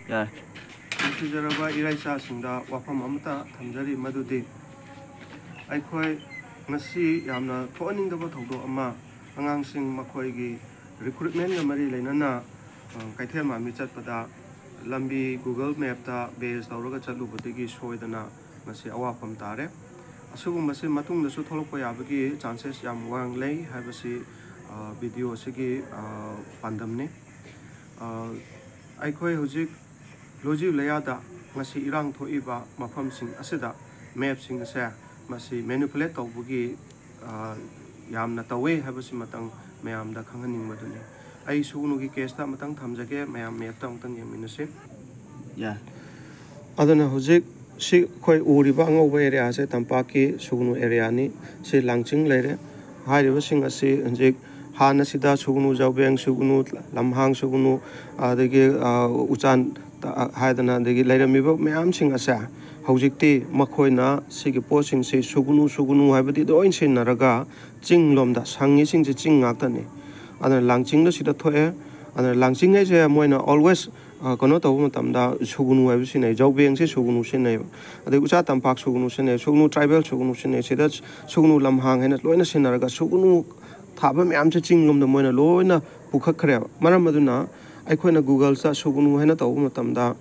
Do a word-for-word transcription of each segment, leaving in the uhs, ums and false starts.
ꯌꯥꯔꯦ꯫ ꯅꯨꯡꯁꯤꯖꯔꯕ ꯏꯔꯥꯏꯆꯥꯁꯤꯡꯗ ꯋꯥꯐꯝ ꯑꯃꯇ ꯊꯝꯖꯔꯤ, ꯃꯗꯨꯗꯤ ꯑꯩꯈꯣꯏ ꯉꯁꯤ ꯌꯥꯝꯅ ꯊꯣꯛꯍꯟꯅꯤꯡꯗꯕ ꯊꯧꯗꯣꯛ ꯑꯃ, ꯑꯉꯥꯡꯁꯤꯡ ꯃꯈꯣꯏꯒꯤ ꯔꯤꯀ꯭ꯔꯨꯠꯃꯦꯟꯒ ꯃꯔꯤ ꯂꯩꯅꯅ, ꯑ, ꯀꯩꯊꯦꯜ ꯃꯥꯟꯕꯤ ꯆꯠꯄꯗ ꯂꯝꯕꯤ Google Mapꯇ base ꯇꯧꯔꯒ ꯆꯠꯂꯨꯕꯗꯒꯤ ꯁꯣꯏꯗꯅ ꯉꯁꯤ ꯑꯋꯥꯐꯝ ꯇꯥꯔꯦ꯫ ꯑꯁꯤꯒꯨꯝꯕꯁꯤ ꯃꯇꯨꯡꯗꯁꯨ ꯊꯣꯛꯂꯛꯄ ꯌꯥꯕꯒꯤ chances ꯌꯥꯝ ꯋꯥꯡ ꯂꯩ ꯍꯥꯏꯕꯁꯤ, ꯑ, video ꯑꯁꯤꯒꯤ, ꯑ, ꯄꯥꯟꯗꯝꯅꯤ꯫ ꯑ, ꯑꯩꯈꯣꯏ ꯍꯧꯖꯤꯛ ꯂꯨꯖꯤꯎ ꯂꯩꯌꯥꯗ ꯉꯁꯤ ꯏꯔꯥꯡ ꯊꯣꯛꯏꯕ ꯃꯐꯝꯁꯤꯡ ꯑꯁꯤꯗ mapꯁꯤꯡ ꯑꯁꯦ ꯃꯁꯤ manipulate ꯇꯧꯕꯒꯤ, ꯑ, ꯌꯥꯝꯅ ꯇꯧꯋꯦ ꯍꯥꯏꯕꯁꯤꯃꯇꯪ ꯃꯌꯥꯝꯗ ꯈꯪꯍꯟꯅꯤꯡꯕꯗꯨꯅꯤ꯫ ꯑꯩ ꯁꯨꯒꯅꯨꯒꯤ caseꯇ ꯑꯃꯇꯪ ꯊꯝꯖꯒꯦ, ꯃꯌꯥꯝ mapꯇ ꯑꯃꯨꯛꯇꯪ ꯌꯦꯡꯃꯤꯟꯅꯁꯤ꯫ ꯌꯥ꯫ ꯑꯗꯨꯅ ꯍꯧꯖꯤꯛ ꯁꯤ ꯑꯩꯈꯣꯏ ꯎꯔꯤꯕ ꯑꯉꯧꯕ areaꯁꯦ ꯇꯝꯄꯥꯛꯀꯤ ꯁꯨꯒꯅꯨ areaꯅꯤ꯫ ꯁꯤ ꯂꯥꯡꯆꯤꯡ ꯂꯩꯔꯦ꯫ ꯍꯥꯏꯔꯤꯕꯁꯤꯡ ꯑꯁꯤ ꯍꯧꯖꯤꯛ ꯍꯥꯟꯅꯁꯤꯗ ꯁꯨꯒꯅꯨ ꯖꯥꯎꯕꯦꯡ ꯁꯨꯒꯅꯨ, ꯂꯝꯍꯥꯡ ꯁꯨꯒꯅꯨ, ꯑꯗꯒꯤ, ꯑ, ꯎꯆꯥꯟ ꯇ-, ꯍꯥꯏꯗꯅ, ꯑꯗꯒꯤ ꯂꯩꯔꯝꯃꯤꯕ ꯃꯌꯥꯝꯁꯤꯡ ꯑꯁꯦ ꯍꯧꯖꯤꯛꯇꯤ ꯃꯈꯣꯏꯅ ꯁꯤꯒꯤ ꯄꯣꯠꯁꯤꯡꯁꯤ ꯁꯨꯒꯅꯨ, ꯁꯨꯒꯅꯨ ꯍꯥꯏꯕꯗꯤ ꯂꯣꯏ ꯁꯤꯖꯤꯟꯅꯔꯒ ꯆꯤꯡ ꯂꯣꯝꯗ, ꯁꯪꯉꯤꯁꯤꯡꯁꯤ ꯆꯤꯡ ꯉꯥꯛꯇꯅꯤ꯫ ꯑꯗꯨꯅ ꯂꯥꯡꯆꯤꯡꯗ ꯁꯤꯗ ꯊꯣꯛꯑꯦ꯫ ꯑꯗꯨꯅ ꯂꯥꯡꯆꯤꯡ ꯍꯥꯏꯁꯦ ꯃꯣꯏꯅ always, ꯑ, ꯀꯩꯅꯣ ꯇꯧꯕ ꯃꯇꯝꯗ ꯁꯨꯒꯅꯨ ꯍꯥꯏꯕ ꯁꯤꯖꯤꯟꯅꯩ, ꯖꯥꯎꯕꯦꯡꯁꯦ ꯁꯨꯒꯅꯨ ꯁꯤꯖꯤꯟꯅꯩꯕ, ꯑꯗꯩ ꯎꯆꯥ ꯇꯝꯄꯥꯛ ꯁꯨꯒꯅꯨ ꯁꯤꯖꯤꯟꯅꯩ, ꯁꯨꯒꯅꯨ tribal ꯁꯨꯒꯅꯨ ꯁꯤꯖꯤꯟꯅꯩ, ꯁꯤꯗ ꯁꯨꯒꯅꯨ ꯂꯝꯍꯥꯡ ꯍꯥꯏꯅ ꯂꯣꯏꯅ ꯁꯤꯖꯤꯟꯅꯔꯒ ꯁꯨꯒꯅꯨ ꯊꯥꯕ ꯃꯌꯥꯝꯁꯦ ꯆꯤꯡ ꯂꯣꯝꯗ ꯃꯣꯏꯅ ꯂꯣꯏꯅ ꯄꯨꯈꯠꯈ꯭ꯔꯦꯕ꯫ ꯃꯔꯝ ꯑꯗꯨꯅ ꯑꯩꯈꯣꯏꯅ Googleꯇ ꯁꯨꯒꯅꯨ ꯍꯥꯏꯅ ꯇꯧꯕ ꯃꯇꯝꯗ,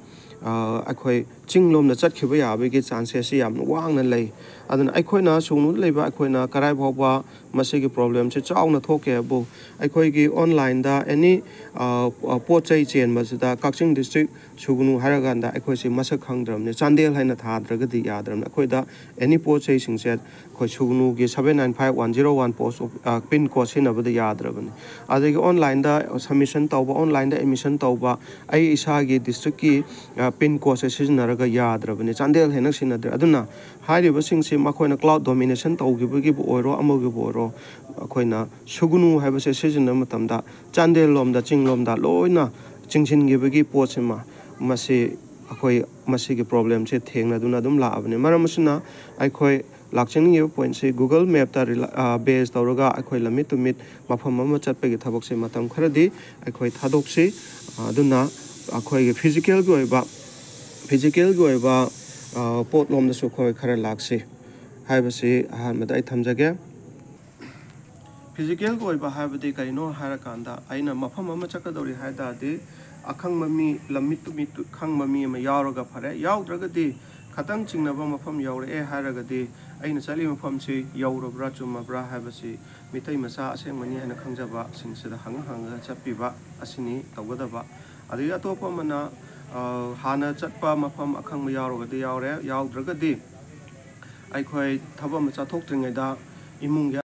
ꯑ, ꯑꯩꯈꯣꯏ ꯆꯤꯡ ꯂꯣꯝꯗ ꯆꯠꯈꯤꯕ ꯌꯥꯕꯒꯤ chances ꯁꯤ ꯌꯥꯝꯅ ꯋꯥꯡꯅ ꯂꯩ꯫ ꯑꯗꯨꯅ ꯑꯩꯈꯣꯏꯅ ꯁꯨꯒꯅꯨꯗ ꯂꯩꯕ ꯑꯩꯈꯣꯏꯅ ꯀꯔꯥꯏ ꯐꯥꯎꯕ ꯃꯁꯤꯒꯤ problemꯁꯦ ꯆꯥꯎꯅ ꯊꯣꯛꯀꯦ ꯍꯥꯏꯕꯨ, ꯑꯩꯈꯣꯏꯒꯤ onlineꯗ any, ꯑ, ꯑ, ꯄꯣꯠ ꯆꯩ ꯆꯦꯟꯕꯁꯤꯗ ꯀꯛꯆꯤꯡ district ꯁꯨꯒꯅꯨ ꯍꯥꯏꯔꯀꯥꯟꯗ ꯑꯩꯈꯣꯏꯁꯤ ꯃꯁꯛ ꯈꯪꯗ꯭ꯔꯕꯅꯤ, ꯆꯥꯟꯗꯦꯜ ꯍꯥꯏꯅ ꯊꯥꯗ꯭ꯔꯒꯗꯤ ꯌꯥꯗ꯭ꯔꯕꯅꯤ꯫ ꯑꯩꯈꯣꯏꯗ any ꯄꯣꯠ ꯆꯩꯁꯤꯡꯁꯦ ꯑꯩꯈꯣꯏ ꯁꯨꯒꯅꯨꯒꯤ seven nine five one zero one post, ꯑ, pin code ꯁꯤꯖꯤꯟꯅꯕꯗ ꯌꯥꯗ꯭ꯔꯕꯅꯤ꯫ ꯑꯗꯒꯤ onlineꯗ submission ꯇꯧꯕ, onlineꯗ admission ꯇꯧꯕ, ꯑꯩ ꯏꯁꯥꯒꯤ districtꯀꯤ, ꯑ, pin codeꯁꯦ ꯁꯤꯖꯤꯟꯅꯔꯒ ꯌꯥꯗ꯭ꯔꯕꯅꯤ, ꯆꯥꯟꯗꯦꯜ ꯍꯥꯏꯅ ꯁꯤꯖꯤꯟꯅꯗ꯭ꯔꯦ꯫ ꯑꯗꯨꯅ ꯍꯥꯏꯔꯤꯕꯁꯤꯡꯁꯤ ꯃꯈꯣꯏꯅ cloud domination ꯇꯧꯈꯤꯕꯒꯤꯕꯨ ꯑꯣꯏꯔꯣ, ꯑꯃꯒꯤꯕꯨ ꯑꯣꯏꯔꯣ, ꯑꯩꯈꯣꯏꯅ ꯁꯨꯒꯅꯨ ꯍꯥꯏꯕꯁꯦ ꯁꯤꯖꯤꯟꯅꯕ ꯃꯇꯝꯗ ꯆꯥꯟꯗꯦꯜ ꯂꯣꯝꯗ, ꯆꯤꯡ ꯂꯣꯝꯗ ꯂꯣꯏꯅ ꯆꯤꯡꯁꯤꯟꯈꯤꯕꯒꯤ ꯄꯣꯠꯁꯤꯃ, ꯃꯁꯤ ꯑꯩꯈꯣꯏ ꯃꯁꯤꯒꯤ problemꯁꯦ ꯊꯦꯡꯅꯗꯨꯅ ꯑꯗꯨꯝ ꯂꯥꯛꯑꯕꯅꯤ꯫ ꯃꯔꯝ ꯑꯁꯤꯅ ꯑꯩꯈꯣꯏ ꯂꯥꯛꯆꯅꯤꯡꯉꯤꯕ pointꯁꯤ Google Mapꯇ rely-, ꯑ, base ꯇꯧꯔꯒ ꯑꯩꯈꯣꯏ ꯂꯝꯃꯤꯠ ꯇꯨꯃꯤꯠ ꯃꯐꯝ ꯑꯃ ꯆꯠꯄꯒꯤ ꯊꯕꯛꯁꯦ ꯃꯇꯝ ꯈꯔꯗꯤ ꯑꯩꯈꯣꯏ ꯊꯥꯗꯣꯛꯁꯤ꯫ ꯑ, ꯑꯗꯨꯅ ꯑꯩꯈꯣꯏꯒꯤ ꯐꯤꯖꯤꯀꯦꯜꯒꯤ ꯑꯣꯏꯕ, ꯐꯤꯖꯤꯀꯦꯜꯒꯤ ꯑꯣꯏꯕ, ꯑ, ꯄꯣꯠꯂꯣꯝꯗꯁꯨ ꯑꯩꯈꯣꯏ ꯈꯔ ꯂꯥꯛꯁꯤ ꯍꯥꯏꯕꯁꯤ ꯑꯍꯥꯟꯕꯗ ꯑꯩ ꯊꯝꯖꯒꯦ꯫ ꯐꯤꯖꯤꯀꯦꯜꯒꯤ ꯑꯣꯏꯕ ꯍꯥꯏꯕꯗꯤ ꯀꯔꯤꯅꯣ ꯍꯥꯏꯔꯀꯥꯟꯗ, ꯑꯩꯅ ꯃꯐꯝ ꯑꯃ ꯆꯠꯀꯗꯧꯔꯤ ꯍꯥꯏ ꯇꯥꯔꯗꯤ, ꯑꯈꯪꯕ ꯃꯤ, ꯂꯝꯃꯤꯠ ꯇꯨꯃꯤꯠ ꯈꯪꯕ ꯃꯤ ꯑꯃ ꯌꯥꯎꯔꯒ ꯐꯔꯦ, ꯌꯥꯎꯗ꯭ꯔꯒꯗꯤ ꯈꯇꯪ ꯆꯤꯡꯅꯕ ꯃꯐꯝ ꯌꯧꯔꯛꯑꯦ ꯍꯥꯏꯔꯒꯗꯤ, ꯑꯩꯅ ꯆꯠꯂꯤꯕ ꯃꯐꯝꯁꯤ ꯌꯧꯔꯕ꯭ꯔꯥ ꯆꯨꯝꯃꯕ꯭ꯔꯥ ꯍꯥꯏꯕꯁꯤ ꯃꯤꯇꯩ ꯃꯆꯥ ꯑꯁꯦꯡꯕꯅꯤ ꯍꯥꯏꯅ ꯈꯪꯖꯕꯁꯤꯡꯁꯤꯗ ꯍꯪꯉ ꯍꯪꯉꯒ ꯆꯠꯄꯤꯕ ꯑꯁꯤꯅꯤ ꯇꯧꯒꯗꯕ꯫ ꯑꯗꯒꯤ ꯑꯇꯣꯞꯄ ꯑꯃꯅ, ꯑ, ꯍꯥꯟꯅ ꯆꯠꯄ ꯃꯐꯝ ꯑꯈꯪꯕ ꯌꯥꯎꯔꯒꯗꯤ ꯌꯥꯎꯔꯦ, ꯌꯥꯎꯗ꯭ꯔꯒꯗꯤ ꯑꯩꯈꯣꯏ ꯊꯕꯛ ꯑꯃ ꯆꯠꯊꯣꯛꯇ꯭ꯔꯤꯉꯩꯗ ꯏꯃꯨꯡꯒꯤ